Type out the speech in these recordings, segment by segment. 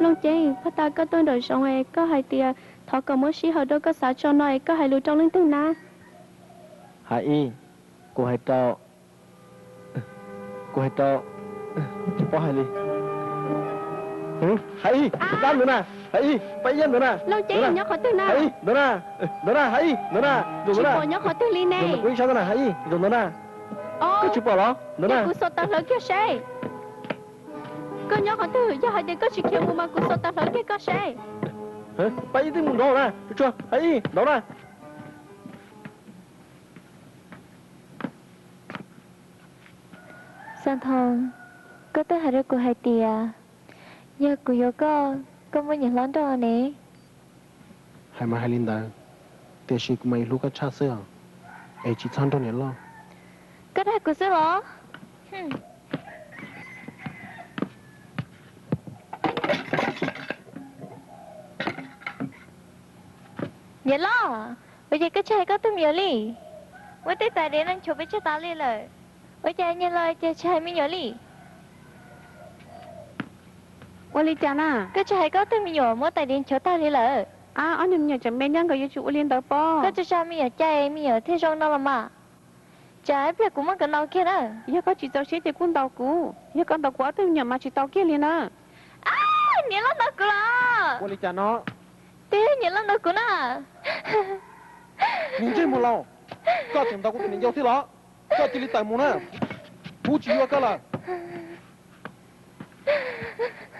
Looj Ceeb, puag ta koj tuaj nraum zoov es koj hais tias thov kom muab sij hawm rau koj xav tso no es koj hais lus rau leej twg na? Hais Ib, kuv hais rau, kuv hais rau, tsis paub hais li. Hais Ib, dab ntawd na, Hais Ib, Paj Ib nyob ntawd na. Looj Ceeb, nyob qhov twg na? Hais Ib, ntawd na, ntawd na, Hais Ib, ntawd na, zaum ntawd na. Tsis pom nyob qhov twg li ne. Zaum ntawm kuv ib sab ntawd na, Hais Ib, zaum ntawd na. Koj tsis pom los? Ntawd na. Kuv xuas tau hlawv kiag seb. Koj nyob qhov twg? Yog hais tias koj tsis khiav mus mas kuv xuas tau hlawv kiag koj seb. Paj Ib twb mus nraud na, tsuag tsuag, Hais Ib, nraud na. Xab Thoob, koj twb hais rau kuv hais tias yog kuv yuav koj, koj muaj niam hlob nrog ne. Hais mas hais li ntawd, tiam sis kuv mam li hlub koj tshaj xwb os, es tsis txhob nrog niam loj. Koj dag kuv xwb los? Niam loj, ua cas koj tsis hais koj tus me nyuam li? Muab tej tais diav no nchuav pes tsawg tas li lawm, ua cas niam loj ces tsis hais me nyuam li? Ua li cas na? Koj tsis hais koj tus me nyuam muab tais diav nchuav tag li lawm? Ab, ob niag me nyuam tseem me nyob nkawd yuav tsis ua li ntawd pob. Koj tsa tsa me nyuam cai me nyuam thiaj zoo no los mas. Tsam ib pliag kuv muab nkawd ntaus kiag na. Yog koj tsis txaus siab ces kuj ntaus kuv, yog koj ntaus kuv ob tug me nyuam mas tsis tau kiag li na. Niam loj ntaus kuv los? Ua li cas no? Twb yog niam loj ntaus kuv na. Niag ntsej muag laus, koj tseem ntaus kuv tus niam yau thiab los? Koj cia li tawm mus na, kuv tsis yuav koj lawm.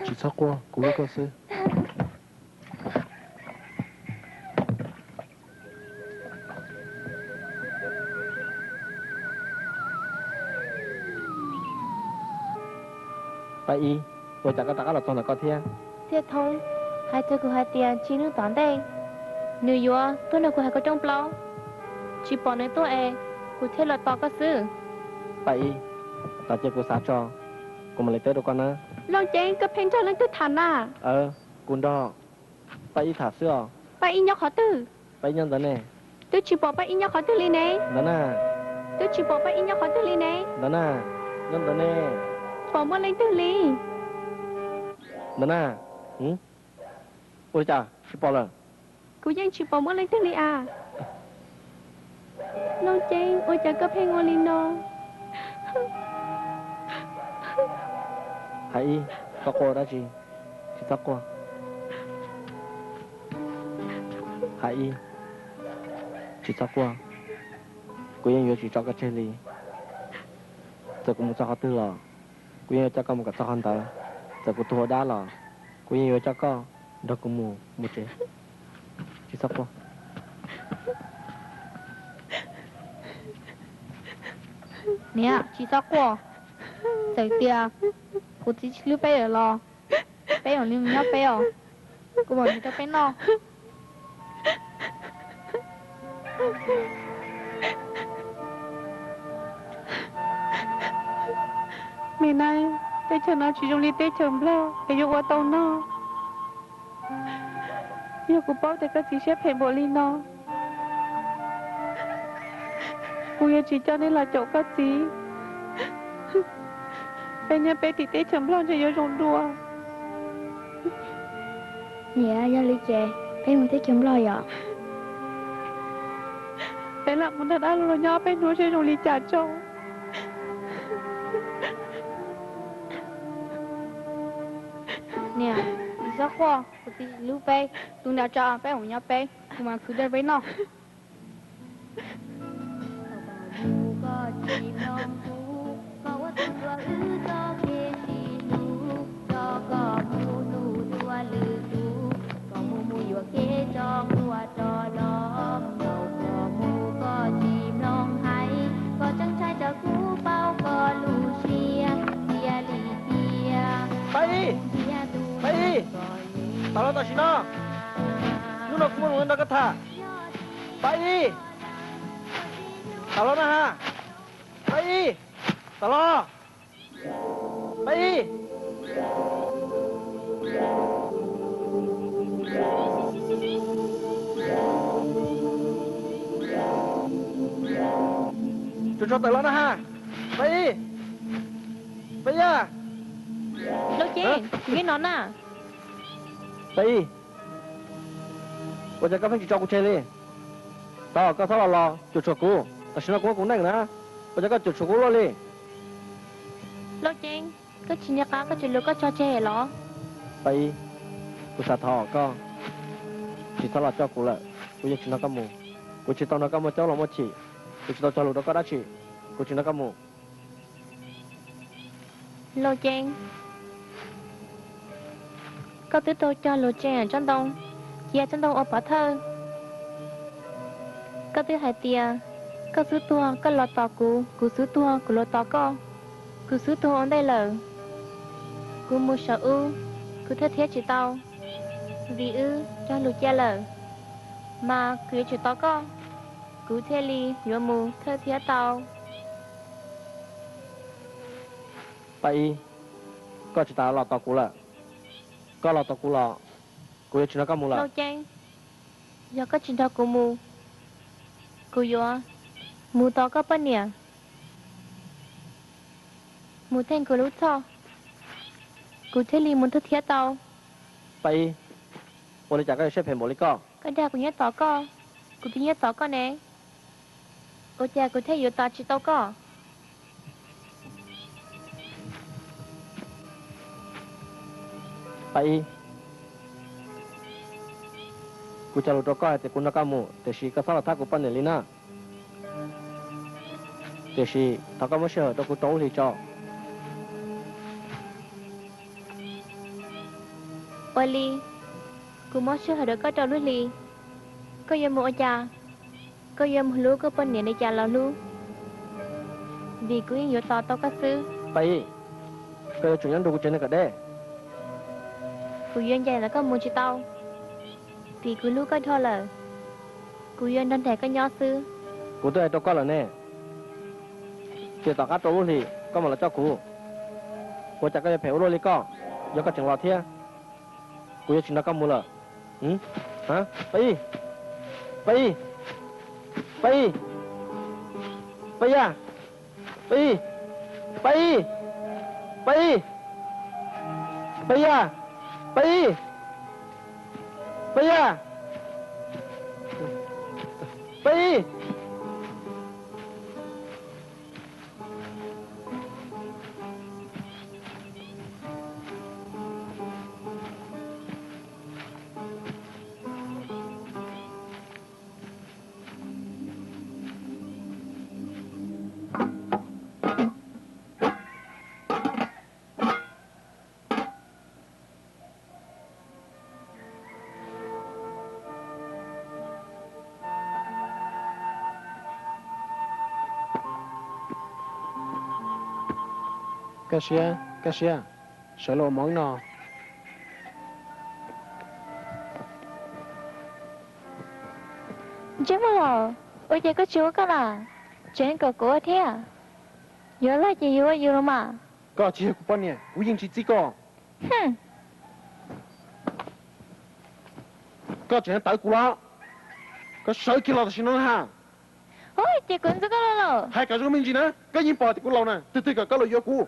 Tsis txhob quaj, kuv hlub koj xwb. Paj Ib, ua cas koj rov qab los txog ntawm koj thiab? Xab Thoob hais rau kuv hais tias tsis hnub tom ntej nws yuav tuaj nrog kuv hais khawv koob plaub, tsis pom nws tuaj es kuv thiaj los tos koj xwb. Paj Ib, tos cia kuv xav tso, kuv mam li teb rau koj na. Looj Ceeb, koj pheej nrog leej twg tham na? Kuv nrog Paj Ib tham xwb os. Paj Ib nyob qhov twg? Paj Ib nyob ntawd ne. Twb tsis pom Paj Ib nyob qhov twg li ne. Ntawd na. Twb tsis pom Paj Ib nyob qhov twg li ne. Ntawd na. Nyob ntawd ne. Pom muaj leej twg li? Ntawd na. Ua li cas tsis pom lawm? Kuv yeej tsis pom muaj leej twg li as. Looj Ceeb, ua cas koj pheej ua li no? Hais Ib, koj quaj dab tsi? Tsis txhob quaj. Hais Ib, tsis txhob quaj. Kuv yeej yuav tsis tso koj tseg li. Txawm kuv mus txog qhov twg los kuv yeej yuav coj koj mus kom txog qhov ntawd. Txawm kuv tuag ua dab los kuv yeej yuav coj koj nrog kuv mus mus tsev. Tsis txhob quaj. Niam, tsis txhob quaj. Txawm tias kuv txiv tsis hlub peb lawm los peb mam li mus nyob peb os. Kuv pom nws rau peb noj. Me na, teb chaws no tsis zoo li teb chaws Nplog es yuav ua tau noj. Yog kuv paub tias koj txiv siab phem npaum li no, kuv yuav tsis coj nej los caum koj txiv. Peb nyob peb tim teb chaws Nplog ntshe yuav zoo dua. Niam, yog li ces peb mus teb chaws Nplog yom? Peb lam mus nrog dab laug los nyob peb hnub seb zoo li cas tso. Niam, tsis txhob quaj, kuv txiv tsis hlub peb. Tu nra tso, peb mus nyob peb, kuv mam khwv dej peb noj. Paj Ib, Paj Ib, tas los tam sim no. Hnub no kuv muaj lus nrog koj tham. Paj Ib, tas los na ha. Paj Ib, tas los. Paj Ib, tsuas tso tawm los na ha. Paj Ib, Paj Ib. Looj Ceeb, kuv yeej no na. Paj Ib, ua cas koj pheej tsis tso kuv tseg li? Thov koj txhob los los cuam tshuam kuv, tam sim no kuv muaj kuv neej na, ua cas koj cuam tshuam kuv luaj li? Lauj Ceeb, koj tsis nco qab koj tus lus koj tso tseg los? Paj Ib, kuv xav thov koj tsis txhob los coj kuv lawm, kuv yeej tsis nrog koj mus. Kuv tsis tau nrog koj muaj caub los muaj chim, kuv tsis tau cog lus rau koj dab tsi, kuv tsis nrog koj mus. Lauj Ceeb, koj twb tau cog lus tseg Tsob Ntoo, cia Tsob Ntoo ua pov thawj. Koj twb hais tias koj xub tuag koj los tos kuv, kuv xub tuag kuv los tos koj. Kuv xub tuag ua ntej lawm, kuv mus saum wb, kuv thawj thiab tsis tau, vim wb cog lus cia lawm, mas kuv yuav tsum tos koj, kuv thiaj li yuav mus thawj thiab tau. Paj Ib, koj tsis tas los tos kuv lawm. Koj los tos kuv los, kuv yuav tsis nrog koj mus lawm. Lauj Ceeb, yog koj tsis nrog kuv mus, kuv yuav mus tos koj poj niam, mus theej kuv lub txhoj, kuv thiaj li mus thawj thiab tau. Paj Ib, ua li cas koj yuav siab phem npaum li koj? Koj dag kuv nyob tos koj, kuv twb nyob tos koj ne, ua cas kuv thiaj yuav tos tsis tau koj? Paj Ib, kuv cog lus rau koj hais tias kuv nrog koj mus, tiam sis koj txhob los thab kuv poj niam li na. Tiam sis thov koj muab sij hawm rau kuv rau lub hlis tso. Ua li, kuv muab sij hawm rau koj rau lub hlis. Koj yuav mus ua cas? Koj yuav mus hlub koj poj niam li cas los hlub, vim kuv yeej yuav tos tau koj xwb. Paj Ib, koj yuav tsum nyob nrog kuv tsev neeg kom deb. Kuv yuav ncaim ntawm koj mus tsis tau, vim kuv hlub koj dhau lawm. Kuv yuav nrog nraim koj nyob xwb. Kuv twb hais rau koj lawm ne, ces tom qab rau lub hlis koj mam los coj kuv. Ua cas koj yuav phem ua luaj li koj? Yog koj tseem los thiab, kuv yuav tsis nrog koj mus lawm. Paj Ib, Paj Ib, Paj Ib, Paj Yaj, Paj Ib, Paj Ib, Paj Ib, Paj Yaj, Paj Ib, Paj Yaj, Paj Ib. Kaj siab, Kaj siab, sawv los ua mov no. Ntsej muag los, ua cas koj tsis ua koj na? Tseem kom kuv ua thiab? Yuav laig ces yuav ua yus los mas. Koj tsis yog kuv poj niam, kuv yeej tsis txib koj. Koj tseem tawv kuv los? Koj sawv kiag los tam sim no na. Ces kuv ntxub koj los los? Hais kom zoo me ntsis na, koj yeej pom tias kuv laus na, twg twg kom koj los yuav kuv?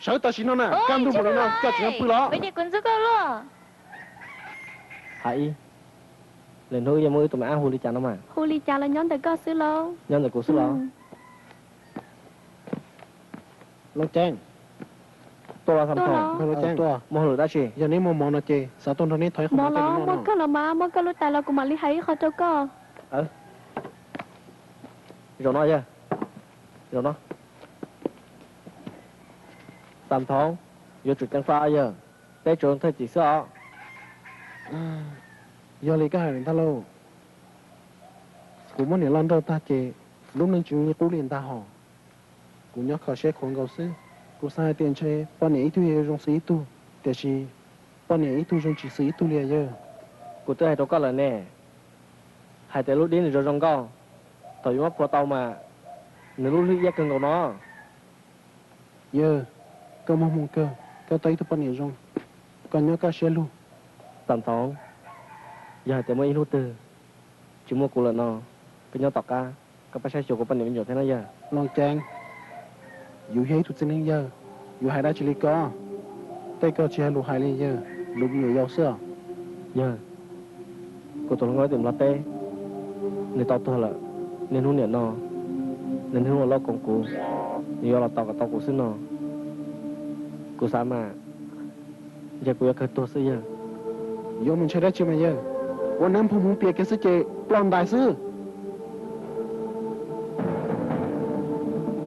Sawv tam sim no na, kaj ntug npaum li no koj tseem pw los? Ces kuv ntxub koj los? Hais ib, lwm hnub wb yuav muab wb tus me ab hu li cas no mas? Hu li cas los nyob ntawm koj xwb los? Nyob ntawm kuv xwb los? Looj Ceeb, tuaj los Xam Thoom. Muaj hauj lwm dab tsi? Yog neb muaj mov no ces xav tuaj nrog neb thov ib qho mov los. Muaj kawg los mas, muaj koj lub tais los kuv mam li hais ib qho rau koj. Zaum no yawg, zaum no. Xam Thoom, yuav tsum ceev faj yawg, peb tsuas thawj cim xwb os. Yog li koj hais lawm ntag lauj. Kuv muab niam loj nrauj tag ces lub neej tsis zoo li qub li ntag hos. Kuv nyob kho siab khuav nkaus xwb. Kuv xav hais tias ntshe poj niam ib tug yuav zoo xws ib tug, tiam sis poj niam ib tug zoo tsis xws ib tug li yawg. Kuv twb hais rau koj lawm ne, hais tias lub dib nws zoo zoo nkauj, thaum yuav muab phua tau mas nws lub hlwb iab kawg nkaus no. Yawg, koj muaj hmoo kawg, koj tau ib tug poj niam zoo, koj nyob kaj siab lug. Xam Thoom, yog hais tias muaj ib hnub twg tsis muaj kuv lawm no, koj nyob tom qab koj pab saib xyuas kuv poj niam me nyuam thiab na yawg. Looj Ceeb, yus yog ib tug txiv neej yawg, yus hais dab tsi li koj? Tej koj tsis hais lus hais li yawg, lus me nyuam yaus xwb os. Yawg, kuv tus hluas nkauj tim Nplog teb, nws tau tuag lawm. Niaj hnub niam no, nws niaj hnub ua lauj koom kuv, nws yuav los tos kom tau kuv xwb no. Kuv xav mas, ntshe kuv yuav kawg tuag xwb yawg. Yuav mus ntshai dab tsi mas yawg, ua nab nphoo hmoov pias kiag xwb ces ploj ntais xwb.